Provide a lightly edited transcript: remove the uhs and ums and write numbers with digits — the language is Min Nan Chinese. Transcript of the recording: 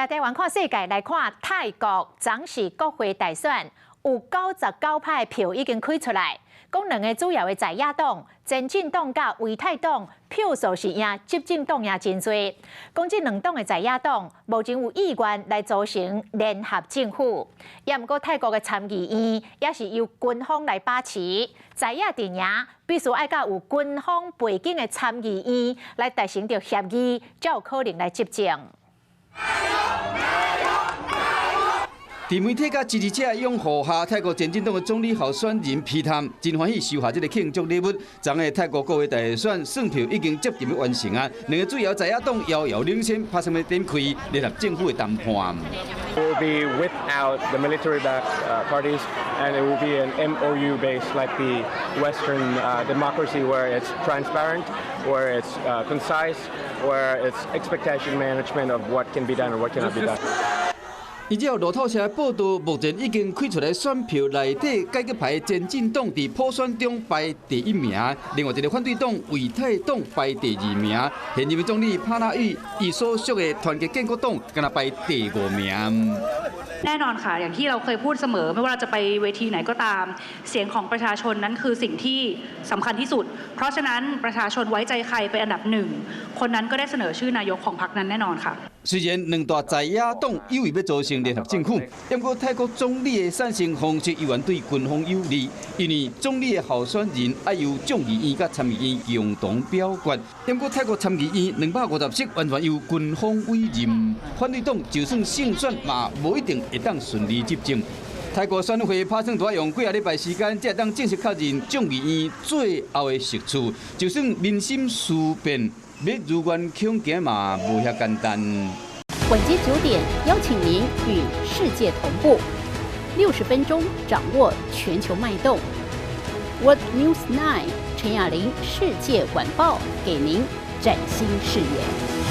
來台灣看世界，來看泰國，昨是國會大選，有99%的票已經開出來，講兩個主要的在野黨，前進黨佮為泰黨票數是贏執政黨贏真濟。講這兩黨的在野黨目前有意願來組成聯合政府，也毋過泰國的參議院也是由軍方來把持，在野陣營必須愛佮有軍方背景的參議院來達成著協議，才有可能來執政。佇媒體佮支持者的擁護下，泰國前進黨的總理候選人皮探真歡喜收下這个慶祝禮物。昨昏泰國國會大選算票已經接近欲完成啊，兩个主要在野黨遙遙領先，拍算欲展開聯合政府的談判。 It will be without the military-backed parties, and it will be an MOU based like the Western democracy, where it's transparent, where it's concise, where it's expectation management of what can be done and what cannot be done. 依照路透社的報道，目前已經開出來選票內底，改革派前進黨佇普選中排第一名，另外一个反對黨為泰黨排第二名，現任的總理帕拉育伊所屬的團結建國黨敢若排第五名。 แน่นอนค่ะอย่างที่เราเคยพูดเสมอไม่ว่าเราจะไปเวทีไหนก็ตามเสียงของประชาชนนั้นคือสิ่งที่สำคัญที่สุดเพราะฉะนั้นประชาชนไว้ใจใครเป็นอันดับหนึ่งคนนั้นก็ได้เสนอชื่อนายกของพรรคนั้นแน่นอนค่ะ 雖然兩大在野黨有意欲組成聯合政府，毋過泰國總理的產生方式猶原對軍方有利，因為總理的候選人愛由眾議院佮參議院共同表決。毋過泰國參議院250席完全由軍方委任，反對黨就算勝選嘛，無一定會當順利執政。泰國選會拍算著愛用幾仔禮拜時間，才會當正式確認眾議院最後的席次。就算民心思變，欲如願恐驚嘛，無遐簡單。晚間9點，邀請您與世界同步，60分鐘掌握全球脈動。World News 9 陳雅玲世界晚報，給您嶄新視野。